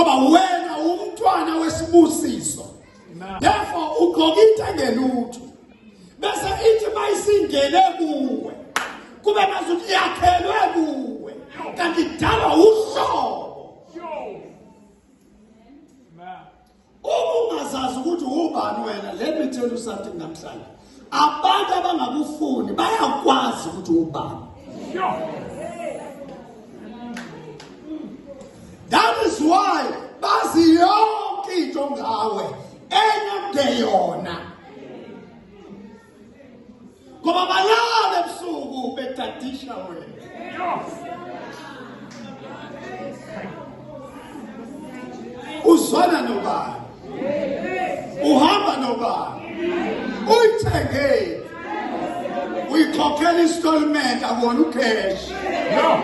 Ngoba wena umntwana wesibusiso. Therefore ugqoka into engelutho. Bese ithi mayisingene kuwe. Kube ngazuthi yakhelwe kuwe. Kanti idalwa uhlobo. Uma ungazazi ukuthi ubani wena, let me tell you something namhlanje. Abantu abangakufuni bayakwazi ukuthi ubani. That is why bazi yonke into ngawe engeyona. Ngoba balala ebusuku betadisha wena. Uzwana nobani? Uhamba nobani? Uyithenge. Uyikhokhela installment akona ucash. No.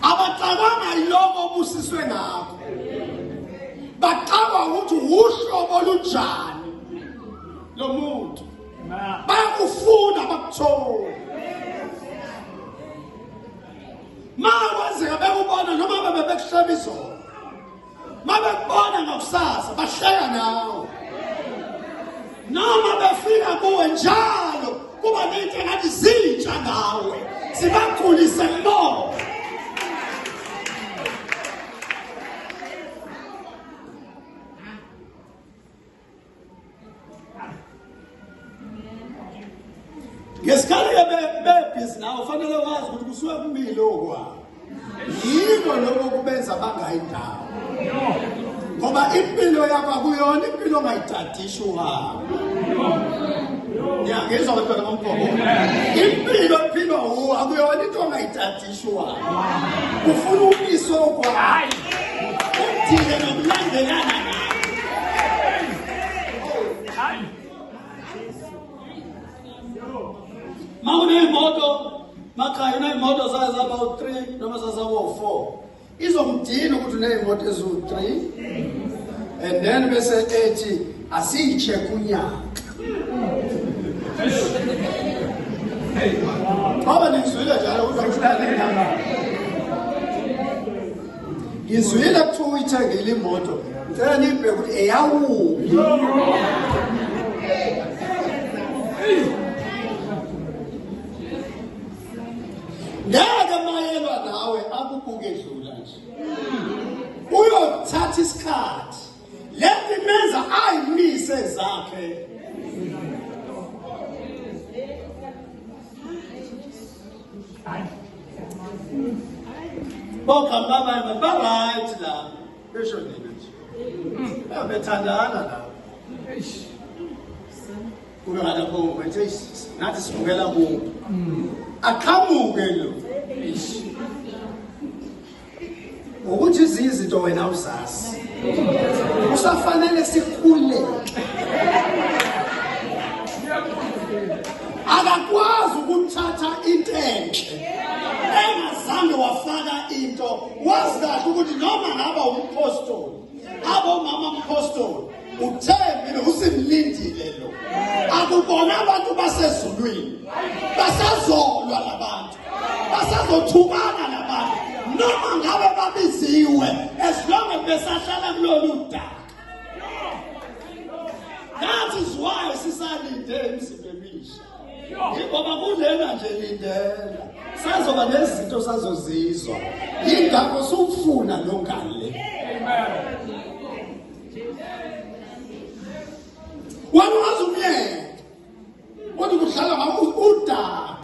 Abaxakanga yiloko obusiswe ngakho. Baxakwa ukuthi uhlobo olunjani lo muntu. Bayakufuna bakuthole. Ma kwenzeka bekubona noma bebekuhleba izolo. Mabekubona ngakusasa bahleka nawe. Noma befika kuwe njalo kuba nento engathi zintsha ngawe. Sibakhulise kubona. Ngesikhathi-ke bebhizi nawe ufanele wazi ukuthi kusuke kumile okwabo. Yiko lokho kubenza bangayi ndawo. Ngoba impilo yakho akuyona impilo ongayitadisha uhambe. Ngiyangizwa bantwana bomgogo. Impilo ephilwa wuwe akuyona into ongayitadisha uhambe. Ufuna umiswe okwakho. Uthile nokulandelana nawe. Makuneyimoto makhaya uneyimoto zaye zaba u-3 noma zazaba u-4 izomdina ukuthi uneyimoto eziwu-3 and then bese ethi asiyi-check unyaka ngoba nizwile njalo ukuthi ngizwile kuthiwa uyithengile imoto ngicela nibheke ukuthi eyawuphi ngeke mayelwa nawe akubuke dlula nje uyothatha isikhathi lento imenza ayimise zakhe Boka baba ba right la. Besho nina nje. Bethandana la. Eish. Kube ngathi bonke bethe nathi sibukela kubo. Aqhamuke lo. Eish. Ukuthi izinye izinto wena uzazi. Kusafanele sikhule. Akakwazi ukuthatha into enhle engazange wafaka into wazi kahle ukuthi noma ngaba umphostoli abomama mphostoli uthe mina usimlindile lo akubona abantu basezulwini basazolwa labantu basazothukana labantu noma ngabe babiziwe as long as besahlala kulolu daka that is why sisalinde imizimba emisha ngoba kulena nje lindela sazoba nezinto sazozizwa yingakho sufuna lo ngale wena ungaze umyeke kodwa kudlala ngawo udaka.